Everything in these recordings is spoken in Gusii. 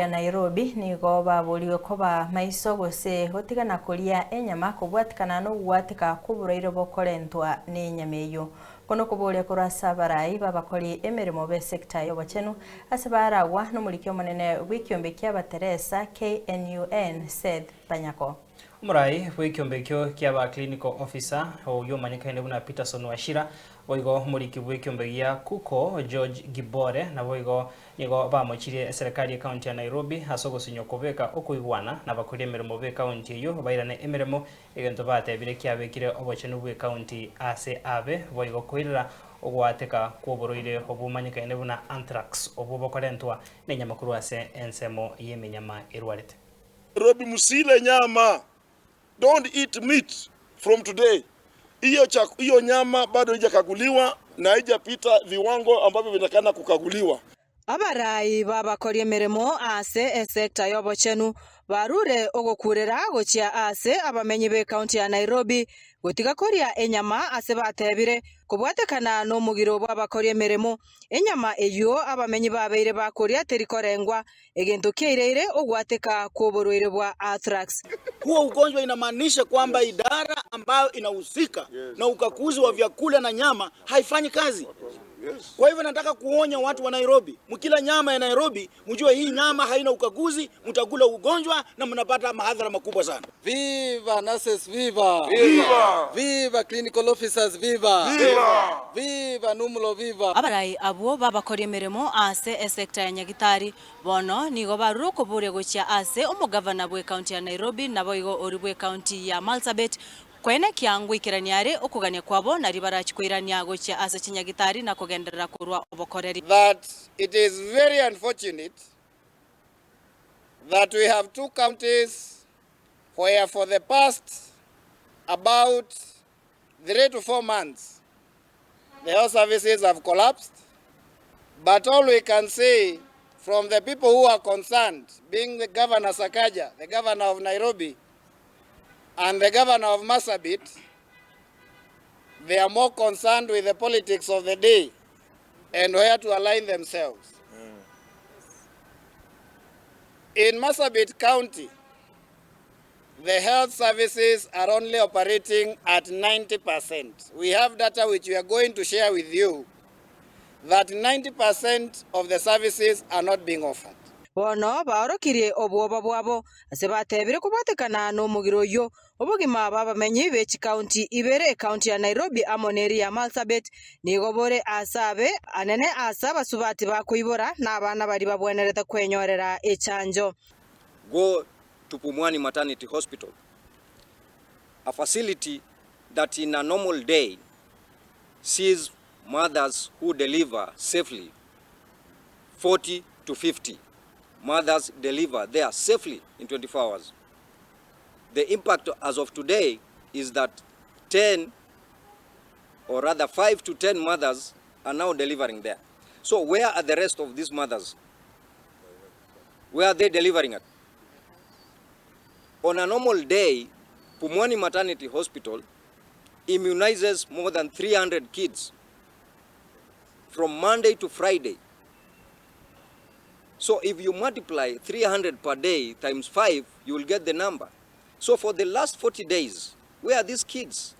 ya Nairobi nigo baborigwe koba maiso gose gotigana koria enyama kobwatikana nogwateka kw'oborwaire bokorentwa nenyama eyio. Oko nokoboria korwa ase abarai b'abakori emeremo b'esecta y'obochenu ase baragwa nomoriki omonene bw'ekiombe ki'abateresa KNUN Seth Panyako. Omorai bw'ekiombe ekio kiaba Clinical Officer oyio omanyekaine buna Peterson Wachira, boigo omoriki bw'ekiombe gia Kuko George Gibore naboigo nigo bamochirie eserekari y'ecounty ya Nairobi ase ogosinywa kobeka okoigwana nabakori emeremo b'ecounty eyio bairane emeremo egento batebire kiabekire obochenu bw'ecounty ase abe boigo koirera ogoateka kw'oborwaire obwo bomanyekaine buna Anthrax obwo bokorentwa nenyama korwa ase ensemo y'emenyama erwarete. Nairobi musile nyama, don't eat meat from today. Hiyo hiyo nyama bado haijakaguliwa na haijapita viwango ambavyo vinatakana kukaguliwa. Abarai b'abakori emeremo ase esecta y'obochenu barure ogokurera gochia ase abamenyi b'ecounty ya Nairobi gotiga koria enyama ase batebire kobwatekana nomogiro bw'abakori emeremo. Enyama eyio abamenyi babeire bakoria teri korengwa, egento kiaireire ogwateka kw'oborwaire bwa anthrax. Huo ugonjwa inamaanisha kwamba idara ambayo inahusika na ukaguzi wa vyakula na nyama haifanyi kazi. Kwa hivyo nataka kuonya watu wa Nairobi, mkila nyama ya Nairobi mjue hii nyama haina ukaguzi, mtakula ugonjwa na mnapata madhara makubwa sana. Viva nurses viva. Viva. Viva clinical officers viva. Viva. Viva Numlo viva. Abarai abwo b'abakori emeremo ase esecta ya Nyagitari bono nigo barure okoboria gochia ase omogavana bw'ecounty ya Nairobi naboigo oria bw'ecounty ya Marsabit koenekia ngoikerania are okogania kwabo nario barachie koirania gochia ase chinyagitari na kogenderera korwa obokoreri. That it is very unfortunate that we have two counties where for the past about 3 to 4 months the health services have collapsed. But all we can say from the people who are concerned, being the Governor Sakaja, the governor of Nairobi, and the governor of Marsabit, they are more concerned with the politics of the day and where to align themselves. In Marsabit County, the health services are only operating at 90%. We have data which we are going to share with you that 90% of the services are not being offered. Bono baorokirie obwoba bwabo ase batebire kobwatekana nomogiro oyio obogima bw'abamenyi be chikaunti ibere ekaunti ya Nairobi amo neri ya Marsabit nigo bore ase abe anene ase abasubati bakoibora na abana bari babwenerete kwenyorera echanjo. Go to Pumwani Maternity Hospital, a facility that in a normal day sees mothers who deliver safely 40 to 50 mothers deliver there safely in 24 hours. The impact as of today is that 10 or rather 5 to 10 mothers are now delivering there. So where are the rest of these mothers? Where are they delivering at? On a normal day, Pumwani Maternity Hospital immunizes more than 300 kids from Monday to Friday. So if you multiply 300 per day times 5, you will get the number. So for the last 40 days, where are these kids?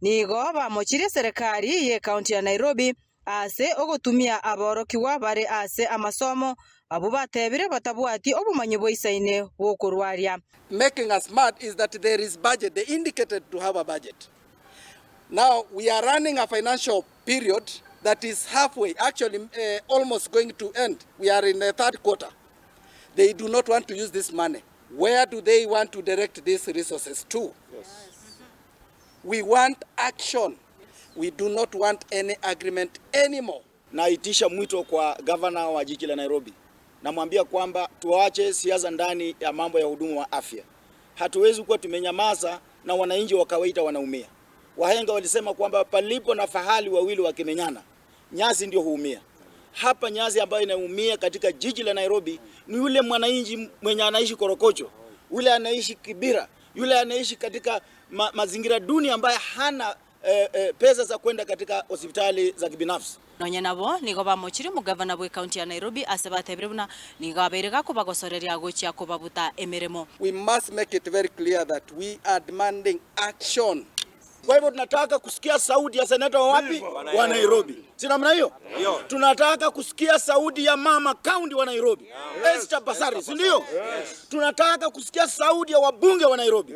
Nigo bamochirie serikali ye county ya Nairobi ase ogotumia aborokigwa bare ase amasomo abo batebire batabwati obomanyi bwaisaine bwokorwaria. Making us mad is that there is budget. They indicated to have a budget. Now we are running a financial period that is halfway, actually almost going to end. We are in the third quarter. They do not want to use this money. Where do they want to direct these resources to? Yes. We want action. We do not want any agreement anymore. Naitisha mwito kwa gavana wa jiji la Nairobi, namwambia kwamba tuache siasa ndani ya mambo ya hudumu wa afya. Hatuwezi kuwa tumenyamaza na wananchi wa kawaida wanaumia. Wahenga walisema kwamba palipo na fahali wawili wakimenyana, nyasi ndio huumia. Hapa nyasi ambayo inaumia katika jiji la Nairobi ni yule mwananchi mwenye anaishi Korokocho, yule anaishi Kibera, yule anaishi katika mazingira duni ambaye hana pesa za kwenda katika hospitali za kibinafsi. Nonye nabo, nigo bamochirie omogavana bw'ecounty ya Nairobi ase batebire buna nigo abeire gakobagosoreria gochia kobabuta emeremo. We must make it very clear that we are demanding action. Kwa hivyo tunataka kusikia sauti ya seneta wa wapi? Wa Nairobi, si namna hiyo? Tunataka kusikia sauti ya mama kaunti wa Nairobi, Esther Passaris, si ndio? Tunataka kusikia sauti ya wabunge wa Nairobi.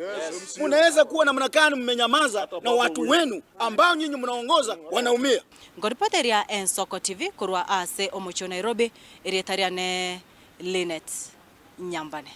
Mnaweza kuwa namna gani mmenyamaza na watu wenu ambao nyinyi mnaongoza wanaumia? Nkoripoteria Ensoko TV korwa ase omochie o Nairobi, erieta riane Linet Nyambane.